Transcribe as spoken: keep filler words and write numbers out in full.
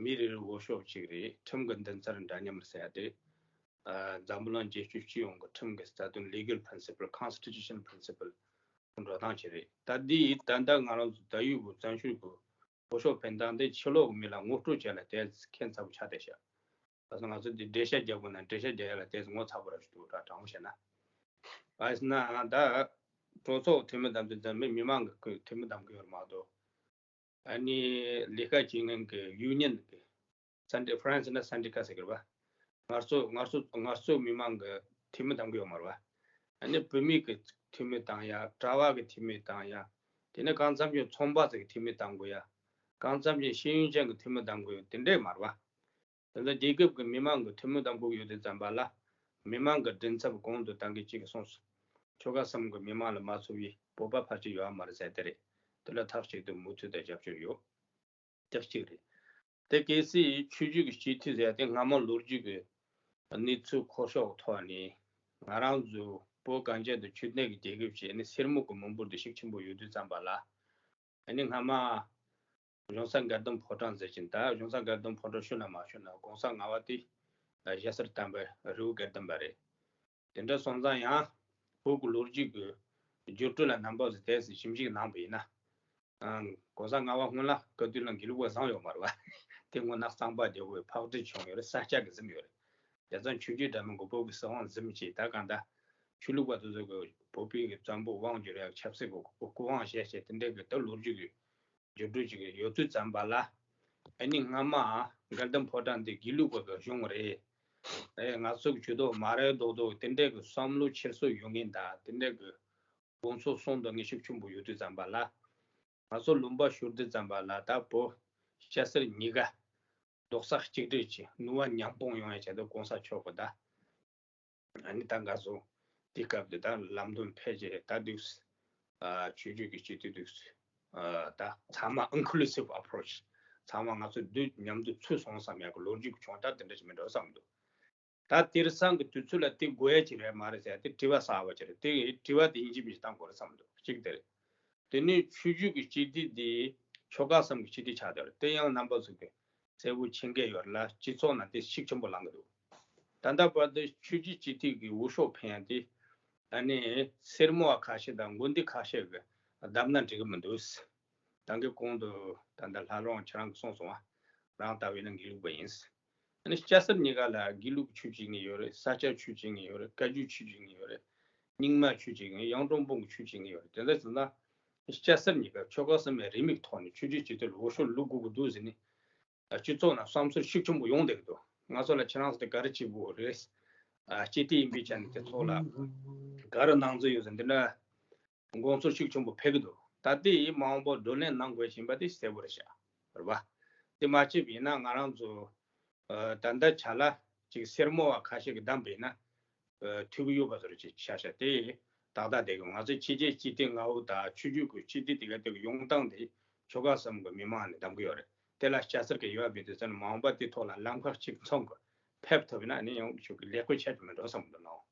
མི་རེ་རེ་འོས་ཤོག་གཅིག་རེད། ཁྲིམས་ཀྱི་འདུན་སར་འདྲ་མཉམ་ཟེར་ཡ་དེ། ཨ། འཛམ་བུ་གླིང་རྒྱལ་སྤྱི་སྤྱི་ཡོངས་ཀྱི་ཁྲིམས་ཀྱི་རྩ་དོན། Legal Principle, Constitution Principle འགྲོ་སྟངས་ཅིག་རེད། ད་འདི་ད་ལྟ་ང་རང་ཚོ་ད་ཡོད་པའི་བཙན་བྱོལ་གྱི་འོས་ཤོག་འཕེན་སྟངས་དེ་ཕྱི་ལོགས་ཀྱི་མི་ལ་ངོ་སྤྲོད་བྱས་ལ་དེ་ཁྱད་མཚར་པོ་ཆགས་བསྡད་ཤག་ད་ང་ཚོ་འདི་འགྲེལ་བཤད་རྒྱག་དགོས་ན་འགྲེལ་བཤད་རྒྱག་ཡ་ལ་དེ་ངོ་ཚ་པོ་ར་ཞིག་འདུག་དྲང་པོ་བཤད་ན། ཨ་ཡིན་ན་ད་གྲོས་ཚོགས་འཐུས་མི་བདམས་ཚུལ་ཙམ་མིན། མི་མང་གི་འཐུས་མི་བདམས་གི་ཡོད་མ་གཏོགས། ཨ་ནི་ལས་ཀ་བྱེད་མཁན་གྱི་ཡུ་ནི་ཡན་གྱི་སན་ཌི་ཀ་ཧྥ་རན་སི་ན་སན་ཌི་ཀ་ཟེར་གི་རེད་པ། ངལ་རྩོལ་ངལ་རྩོལ་ངལ་རྩོལ་མི་མང་གི་འཐུས་མི་བདམས་གི་ཡོད་མ་རེད་པ། ཨ་ནི་བུད་མེད་ཀྱི་འཐུས་མི་བཏང་ཡ། གྲྭ་པ་གི་འཐུས་མི་བཏང་ཡ། དེ་ནས་གང་འཚམ་གྱི་ཚོང་པ་ཟིག་གི་འཐུས་མི་བདམས་དགོས་ཡ། གང་འཚམ་གྱི་ཤེས་ཡོན་ཅན་གྱི་འཐུས་མི་བདམས་དགོས་ཡ་དེ་འདྲས་མ་རེད་པ། དེ་ལྟར་རྒྱལ་ཁབ་ཀྱི་མི་མང་གི་འཐུས་མི་བདམས་དགོས་ཡོད་དུས་ཙམ་པ་ལ། མི་མང་གི་མགྲིན་ཚབ་གོང་དུ་ད་གིན་གཅིག་གིས་གསུངས་སོང་། ཆོལ་ཁ་གསུམ་གྱི་མི་མང་ལ་མ་ཚོར་བའི་སྤོབས་པ་ཕལ་ཆེར་ཡོད་མ་རེད་ཟེར་དེ་རེད། དེ་ལ་མཐའ་གཅིག་ཏུ་མུ་མཐུད་དུ་རྒྱབ་སྐྱོར་ཡོད། དེ་གཅིག་རེད། དེ་གལ་སྲིད་ཆོས་བརྒྱུད་ཀྱི་སྤྱི་འཐུས་ཟེར་ཡ་དེ་སྔ་མ་ལོ་རྒྱུས་ཀྱི་གནས་ཚུལ་ཁོ་ཤོག་ཐོག་ནས་ང་རང་ཚོ་བོད་གངས་ཅན་དང་ཆོས་ལྡན་གྱི་རྒྱལ་ཁབ་ཅིག་ནི་སེར་མོ་གི་མི་འབོར་དེ་ཤུགས་ཆེན་པོ་ཡོད་དུས་ཙམ་པ་ལ། ཨ་ནི་སྔ་མ་གཞུང་ས་མགལ་ལྡུམ་ཕོ་བྲང་ཟེར་གྱིན། ད་གཞུང་ས་མགལ་ལྡུམ་ཕོ་བྲང་ཤུལ་ན་མ་ཤུལ་ན་གོང་ས་ལྔ་པ་དེ་ཞྭ་སེར་དམ་པའི་རི་བོ་དགེ་ལྡན་པ་རེད། དེ་འདྲ་སོང་ཙང་ཡང་བོད་ཀྱི་ལོ་རྒྱུས་ཀྱི་འགྱུར་འགྲོས་ལ་རྣམ་པ་ཚོ་དེ་ཚོ་ཞིབ་འཇུག་གནང་བ་ཡིན་ན། ཨང་། གོང་ས་ལྔ་པ་སྔོན་ལ་བཀའ་བསྡུ་ལ་དགེ་ལུགས་པ་བཟང་ཡོད་མ་རེད་པ། དེ་སྔོན་ན་གཙང་པ་རྒྱལ་པོའི་ཕག་གྲུ་བྱུང་ཡོད་རེད། ས་སྐྱ་གི་འཛིན་ཡོད་རེད། དེ་ཙང་ཆོས་བརྒྱུད་འདྲ་མིན་གྱི་བོད་ཀྱི་སྲིད་དབང་འཛིན་བྱས། ད་གང་ལྟར་ཆོས་ལུགས་པ་དེ་ཚོ་གི་བོད་པའི་གི་བཙན་པོ་དབང་བསྒྱུར་ཡག་ཆབ་སྲིད་ཀྱི་སྐུ་དབང་བཞེས་བྱས། དེ་འདྲའི་གི་ད་ལོ་རྒྱུས་ཀྱི་འགྱུར་འགྲོས་ཅིག་ཡོད་དུས་ཙམ་པ་ལ། ཨ་ནི་སྔ་མ་མགལ་ལྡུམ་ཕོ་བྲང་འདི་དགེ་ལུགས་པ་གི་གཞུང་རེད། ཨེ། ང་ཚོ་གི་ཇུས་གཏོགས་མ་རེད་མདོག་མདོག་དེ་འདྲའི་གི་བསམ་བློ་འཁྱེར་སྲོལ་ཡོད་མཁན་དང་། དེ་འདྲའི་གི་དགོངས་ཚུལ་གསུང་འདོད་མཁན་ཤུགས་ཆེན་པོ་ཡོད་དུས་ཙམ་པ་ལ། ང་ཚོ་ལུང་པ་བཞུར་དུས་ཙམ་པ་ལ་ད་བོད་སྐྱ་སེར་གཉིས་ཀ་རྡོག་རྩ་གཅིག་སྒྲིལ་གྱིས་ནུས་པ་མཉམ་སྤུངས་ཡོང་ཡ་ཆེད་དུ་གོང་ས་མཆོག་གིས་ད། ཨ་ནི་ད་ང་ཚོ་དེ་སྐབས་དེ་ད་ལམ་སྟོན་ཕེབས་རྗེས་ད་དུས། ཨ། ཆོས་བརྒྱུད་ཀྱི་སྤྱི་འཐུས་དུས། ཨ། ད་ཚང་མ་inclusive approach། ཚང་མ་ང་ཚོ་འདུས་མཉམ་དུ་ཚུད་སོང་བསམ་ཡག་གི་ལོ་རྒྱུས་ཀྱི་བྱུང་སྟངས་དེ་འདྲ་ཞིག་མིན་འགྲོ་བསམ་འདུག་ད་དེང་སང་གི་དུས་ཚོད་ལ་དེ་དགོས་ཡ་ཅིག་རེད་མ་རེད་ཟེར་ཡ་དེ་དྲི་བ་གསར་པ་ཅིག་རེད། དེ་དྲི་བ་དེ་ཡིན་གཅིག་མིན་གཅིག་བཏང་དགོས་རེད་བསམ་འདུག་གཅིག་དེ་རེད། དེ་ནས་ཆོས་བརྒྱུད་ཀྱི་སྤྱི་འཐུས་དེ་ཆོལ་ཁ་གསུམ་གྱི་སྤྱི་འཐུས་ཆགས་བསྡད་རེད། དེ་ཡང་རྣམ་པ་ཚོ་གི་གསལ་པོ་མཁྱེན་གྱི་ཡོད་ལ། སྤྱི་ཚོགས་ནང་དེ་ཤུགས་ཆེན་པོ་ལངས་ཀྱི་འདུག་ད་ལྟ་བར་དུ་ཆོས་བརྒྱུད་སྤྱི་འཐུས་ཀྱི་འོས་ཤོག་འཕེན་ཡ་དེ། ཨ་ནི་སེར་མོ་བ་ཁ་ཤས་དང་དགོན་སྡེ་ཁ་ཤས་ཀྱི་བདམས་ན་འགྲིག་གི་མི་འདུག་ད་གིན་གོང་དུ་ད་ལྟ་ལྷ་རོང་ཁྱེད་རང་གིས་གསུངས་སོང་བ། རང་ལྟ་བས་ན་དགེ་ལུགས་པ་ཡིན། ཨ་ནི་སྐྱ་སེར་གཉིས་ཀ་ལ་དགེ་ལུགས་ཆོས་བྱེད་མཁན་ཡོད་རེད། ས་སྐྱ་ཆོས་བྱེད་མཁན་ཡོད་རེད། བཀའ་བརྒྱུད་ཆོས་བྱེད་མཁན་ཡོད་རེད། རྙིང་མ་ཆོས་བྱེད་མཁན། གཡུང་དྲུང་བོན་གྱི་ཆོས་བྱེད་མཁན་ཡོད་རེད། དེ་འདྲ་སོང་ན་སྐྱ་སེར་གཉིས་ཀ་ཆོལ་ཁ་གསུམ་པའི་རེའུ་མིག་ཐོག་ནས་ཆོས་བརྒྱུད་སྤྱི་འཐུས་ལ་འོས་ཤོག་བླུག་དགོས་ཀྱི་འདུག་ཟེར་ནས། ཨ། སྤྱི་ཚོགས་ནང་བསམ་ཚུལ་ཤུགས་ཆེན་པོ་ཡོང་བསྡད་ཀྱི་འདུག་ང་ཚོ་ལ་ཁྱེད་རང་ཚོ་དེ་ག་རེ་བྱེད་དགོས་རེད། ཨ། སྤྱི་འཐུས་ཡིན་པའི་ཆ་ནས་དེ་ཚོ་ལ་ག་རེ་གནང་རྩིས་ཡོད་ཟེར་འདི་འདྲ་དགོངས་ཚུལ་ཤུགས་ཆེན་པོ་ཕེབས་ཀྱི་འདུག་ད་ལྟའི་མ་འོངས་པར་བགྲོ་གླེང་གནང་དགོས་ཀྱི་ཡིན་པ་དེ་གསལ་པོ་རེད་ཤག་རེད་པ། དེ་མ་བྱས་པ་ཡིན་ན་ང་རང་ཚོ། ཨ། ད་ལྟ་ཆ་ལ་ཅིག་སེར་མོ་བ་ཁ་ཤས་ཀྱིས་བདམས་པ་ཡིན་ན། ཨ། འཐུས་ཀྱི་ཡོད་པ་བཟོ་འདྲ་ཅིག་ཆགས་ཤག་དེ་ཏག་ཏག་བསྡད་ཀྱི། ང་ཚོའི་ཕྱི་རྒྱལ་སྤྱི་འཐུས་ལྔ་པོ་དང་ཆོས་བརྒྱུད་ཀྱི་སྤྱི་འཐུས་དེ་ག་དེ་གི་ཡོང་སྟངས་དེ་ཆོལ་ཁ་གསུམ་གྱི་མི་མང་ནས་བདམས་ཀྱི་ཡོད་རེད། དེ་ལ་སྐྱ་སེར་གྱི་ཡོད་པའི་དུས་ཚོད་ནས་མ་འོངས་པ་དེ་ཐོག་ལ་ལམ་ཁ་གཅིག་མཚུངས་ཀྱི་ཕེབས་ཐུབ་ན་ནི་ཡང་ཆོས་ཀྱི་ལེགས་སྐོར་ཆེ་དུ་མི་འགྲོ་བསམ་གྱི་འདུག་ལགས།